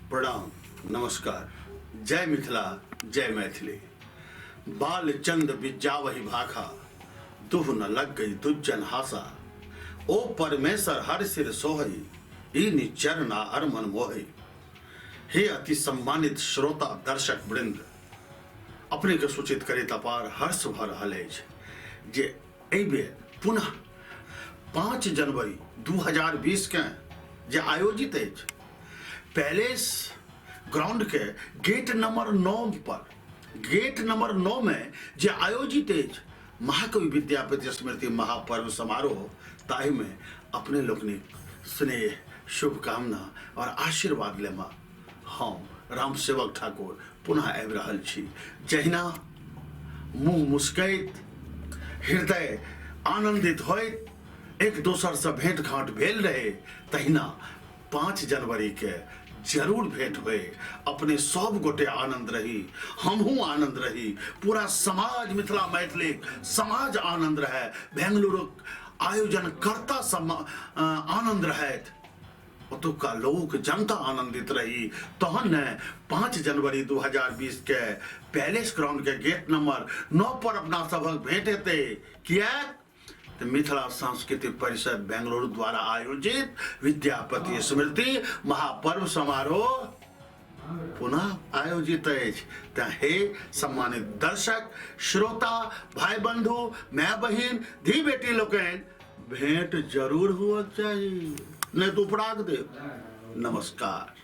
प्रणाम, नमस्कार, जय मिथिला, जय मैथिली। बाल चंद बिजावही भाखा, दुह न लग गई दुज्जन हासा। ओ परमेश्वर हर सिर सोहई, ई निचरना अर मन मोहई। हे अति सम्मानित श्रोता दर्शक वृंद, अपने के सूचित करैत अपार हर्ष भऽ रहल अछि जे एहि बेर पुनः 5 जनवरी 2020 के जे आयोजित अछि पैलेस ग्राउंड के गेट नंबर 9 पर, गेट नंबर 9 में जे आयोजित अछि महाकवि विद्यापति स्मृति महापर्व समारोह, ताहि में अपने लोकनिक स्नेह, शुभकामना और आशीर्वाद लेमा हम रामसेवक ठाकुर पुनः आबि रहल छी। जहिना मुँह मुस्कैत, हृदय आनंदित होइत एक दोसर से भेंट घाट भेल रहे, तहिना 5 जनवरी के जरूर भेंट होए। अपने सब गोटे आनंद रही, हमहूँ आनंद रही, पूरा समाज मिथिला मैथिली समाज आनंद रहे, बेंगलुरु आयोजन कर्ता सब आनंद रहैत, ओतुका लोक जनता आनंदित रही, तहन ने 5 जनवरी 2020 के पैलेस ग्राउंड के गेट नंबर 9 पर अपना सबक भेंट हेतै। किएक तऽ मिथिला सांस्कृतिक परिषद बेंगलुरु द्वारा आयोजित विद्यापति स्मृति महापर्व समारोह पुनः आयोजित अछि। तऽ हे सम्मानित दर्शक, श्रोता, भाई बंधु, माय बहिन, धी बेटी लोकनि, भेंट जरूर हुअ चाही, नहीं तो उपराग देव। नमस्कार।